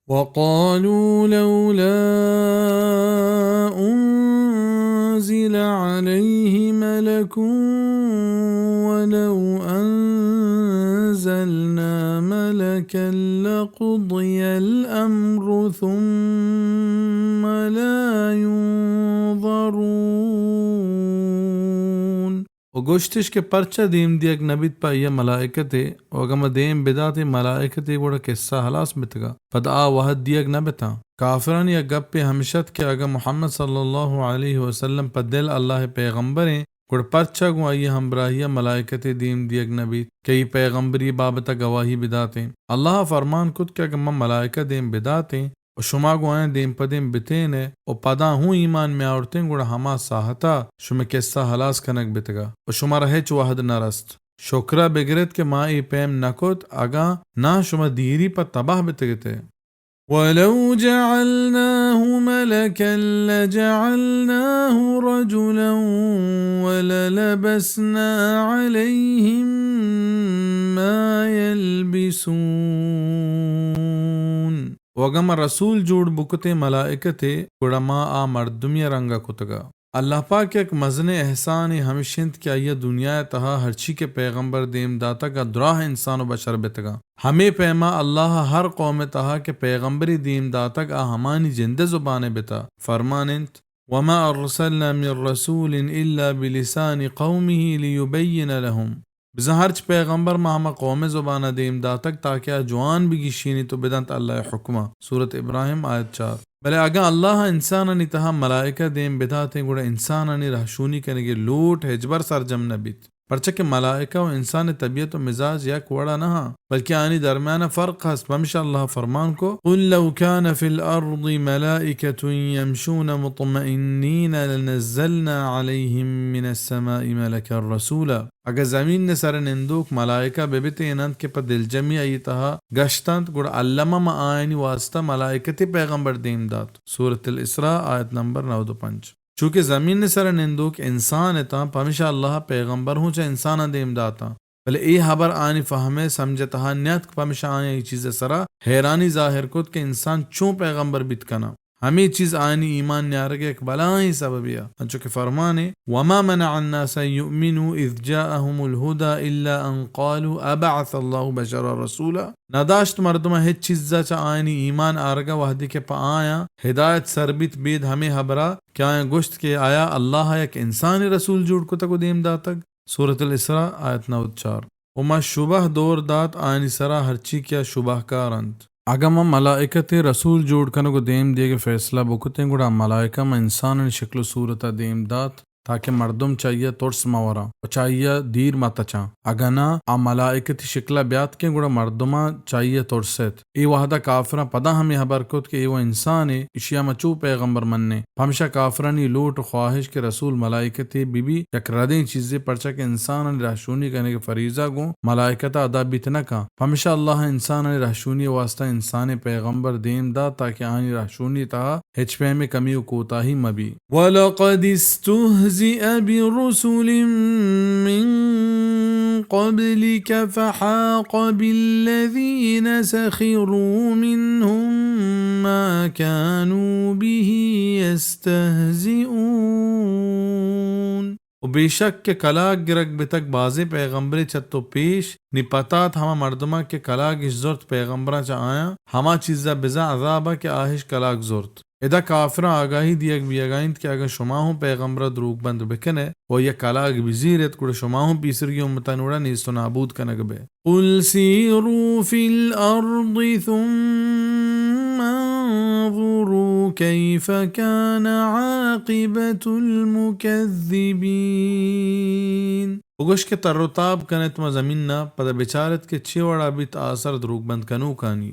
وقالوا لولا أنزل عليه ملك ولو أنزلنا ملكا لقضي الأمر ثم لا ينظرون۔ و گوشتش کہ پرچا دیم دیگ نہ بیت پہ آئی ءَ ملائکتے، و اگاں ما دیم بداتیں ملائکتے گڑا قصہ ہلاس بتگا۔ پدا آ وہد دیگ نہ بتاں۔ کافرانی یک گپے ہمش ات کہ اگاں محمد صلی اللہ علیہ وسلم پہ دل اللہ ءِ پیغمبریں، گڑا پرچا گوں آئی ءِ ہمبراہی ءَ ملائکتے دیم دیگ نہ بیت کہ آئی پیغمبری بابت ءَ گواہی بداتیں؟ اللہ ءَ فرمان کت کہ اگاں ما ملائکہ دیم بداتیں، و شما گوں آیاں دیم پہ دیم بتین ئے و پدا ہوں ایمان میاورتین، گڑا ہما ساہتا شمئے قصہ ہلاس کنگ بتگا و شمارا ہچ وہد نہ رست۔ شکرا بگرت کہ ما اے پیم نہ کت، اگاں ناں شما دیری پہ تباہ بتگت ئے۔ ولو جعلناه ملكا لجعلناه رجلا وللبسنا عليهم ما يلبسون۔ و اگاں ما رسول جوڑ بکتیں ملائکتے، گڑا ما آ مردمی ءِ رنگ ءَ کتگا۔ اللہ پاک ءِ یک مزنیں احسانے ہمش انت کہ آئی ءَ دنیا ءِ تہا ہرچی کہ پیغمبر دیم داتگ، آ دراہ انسان و بشر بتگاں۔ ہمے پیما اللہ ءَ ہر قوم ءِ تہا کہ پیغمبرے دیم داتگ، آ ہمانی جند ءِ زبان ءَ بتا۔ فرمان انت، وما ارسلنا من رسول الا بلسان قومه ليبين لهم۔ بزاں ہرچ پیغمبر ما ہما قوم ءِ زبان ءَ دیم داتگ تاکہ آ جوان بگیشینیت و بدنت اللہ ءِ حکم ءَ۔ سورت ابراہیم، آیت چار۔ بلے اگاں اللہ ءَ انسانانی تہا ملائکہ دیم بداتیں، گڑا انسانانی رہشونی کنگ ءِ لوٹ ہچبر سرجم نہ بیت، پرچا کہ ملائکہ و انسان ءِ طبیعت و مزاج یک وڑ ءَ نہ آں، بلکہ آیانی درمیان ءَ فرق ہست۔ پمشا اللہ ءَ فرمان کو، قل لو كان في الارض ملائكة يمشون مطمئنين لنزلنا عليهم من السماء ملكا رسولا۔ اگاں زمین ءِ سر ءَ نندوک ملائکہ بہ بتین انت کہ پہ دلجمی آئی ءِ تہا گشت انت، گڑا الما ما آیانی واسطہ ملائکتے پیغمبر دیم دات۔ سورۃ الاسراء، آیت نمبر نود و پنچ۔ چونکہ زمین ءِ سر ءَ نندوک انسان اتاں، پمشا اللہ ءَ پیغمبر ہوں چہ انساناں دیم داتاں۔ بلے اے ہبر آیانی فہم ءُ سمجھ ءِ تہا نیاتک، پمشا آیاں اے چیز ءِ سرا حیرانی ظاہر کت کہ انسان چوں پیغمبر بیت کناں۔ ہمے چیز آیانی ایمان نیارگ ءِ یک بلاہیں سببے ءَ، انچو کہ فرمانے، وما منع الناس ان یؤمنوا اذ جاءهم الہدی الا ان قالوا ابعث اللہ بشرا رسولا۔ نداشت مردماں ہچ چیز ءَ چہ آیانی ایمان آرگ ءَ وہدے کہ پہ آیاں ہدایت سر بیت بید ہمے ہبرا کہ آیاں گوشت کہ آیا اللہ ءَ یک انسانے رسول جوڑ کتگ ءُ دیم داتگ۔ سورۃ الاسراء، آیت نود چار۔ ءُ ما شبہ دور دات آیانی سرا ہرچی کہ آ شبہ کار انت۔ اگاں ما ملائکتے رسول جوڑ کنگ ءُ دیم دیگ ءِ فیصلہ بکتیں، گڑا ملائکہ ما انسانانی شکل ءُ صورت ءَ دیم دات تاکہ مردم چہ آئی ءَ ترس مہ وراں ءُ چہ آئی ءَ دیر مہ تچاں۔ اگاں ناں آ ملائکتی شکل ءَ بیاتکیں، گڑا مردماں چہ آئی ءَ ترس ایت۔ اے وہد ءَ کافراں پدا ہمے ہبر کت کہ اے وَ انسانے، ایشی ءَ ما چو پیغمبر منیں؟ پمشا کافرانی لوٹ ءُ خواہش کہ رسول ملائکتے بہ بی، یک ردیں چیزے، پرچا کہ انسانانی رہشونی کنگ ءِ فریضہ گوں ملائکت ءَ ادا بیت نہ کن۔ پمشا اللہ ءَ انسانانی رہشونی ءِ واسطہ انسانے پیغمبر دیم دات تاکہ آیانی رہشونی ءِ تہا ہچ پیمیں کمی ءُ کوتاہی مہ بی۔ ولقد استهزئ برسل من قبلك فحاق بالذين سخروا منهم ما كانوا به يستهزئون۔ ءُ بے شک کہ کلاگ گرگ بتگ بازیں پیغمبرے چہ تو پیش، نی پتات ہما مردماں کہ کلاگ اش زرت پیغمبراں چہ آیاں، ہما چیز ءَ بزاں عذاب ءَ کہ آ اش کلاگ زرت۔ ادا کافراں آگاہی دیگ بیگ ءَ انت کہ اگاں شما ہوں پیغمبر ءَ دروگ بند بکن ئے ءُ آئی ءَ کلاگ بزیر ایت، گڑا شما ہوں پیسرگی امتانی وڑا نیست ءُ نابود کنگ بئے۔ قل سيروا في الأرض ثم انظروا كيف كان عاقبة المكذبين۔ بگوش کہ تر ءُ تاب کن ات ماں زمین ءَ، پدا بچار ات کہ چے وڑا بیت آسر دروگ بند کنوکانی۔